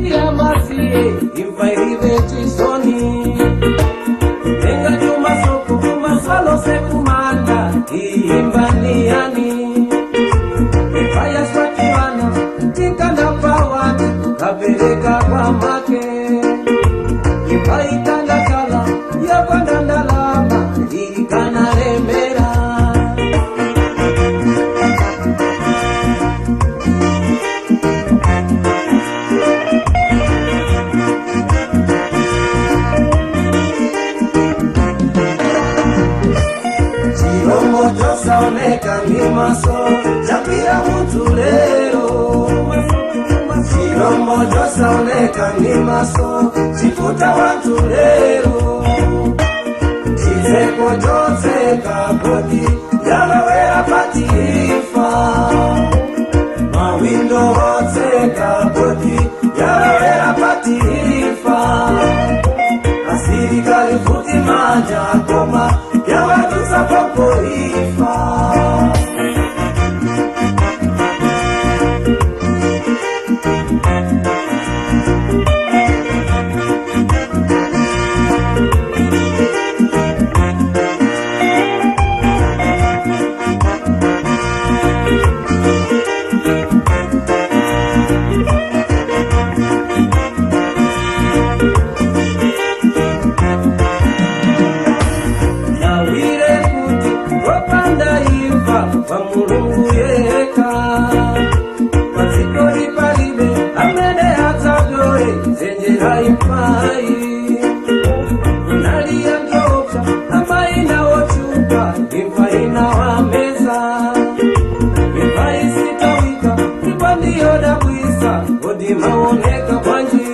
Yamasiye imfa ilibe chisoni, tenga chuma soko kumasalose kumanda iimbaniani imfa yaswachivana tikandapawati kapeleka kwa make imfa itandakala yapandandalama ikanalemera. Chilombo chosaoneka ni maso chapira mutu lero. Chilombo chosaoneka ni maso chikuta watu lero. Chitseko chotseka koti yalowera patifa. Mawindo otseka koti yalowera patifa. Asilikali futi manja koma yawatusa popoifa. Nawire kuti wopanda imfa wa Mulungu yeka padziko lipalibe amene adzadole dzenjera imfayi unali yanjopsa amaina wochuka imfa inawameza imfa isitawika ndipo ndiyodabwisa kodi maoneka bwanji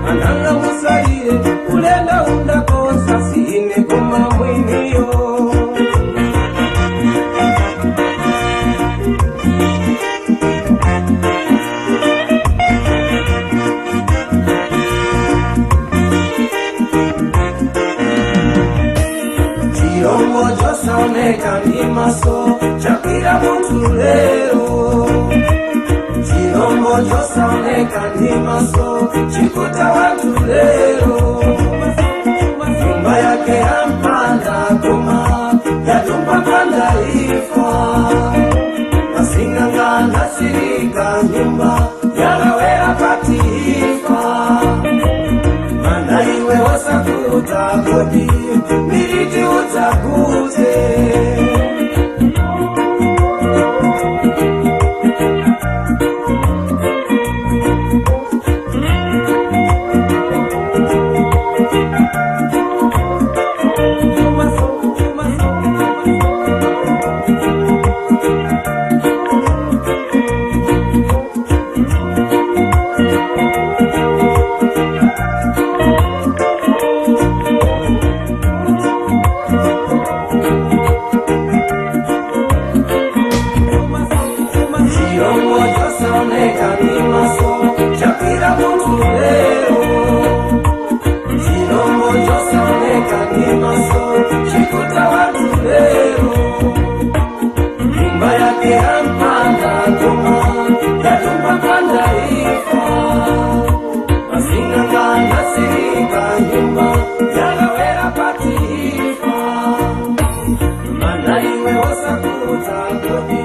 ananga musalire ulenda undakosa siine koma mwiniyo. Chilombo chosaoneka ni maso chakwira munthu lero. Chilombo chosaoneka ni maso chikuta wanthu lero. Nyumba yake ya mpanda koma yatumba panda ifa. Masinganga nasirika nyumba yalawera patifa. Mana iwe wasakuta kodi militi udzakute. Chilombo chosaoneka ni maso chapira munthu lero. Chilombo chosaoneka ni maso chikuta wanthu lero. Nyumba yake ya mpanda koma yatumba panda ifa. Masinganga nasirika nyumba yalawera patifa. Mana iwe wasakuta kodi.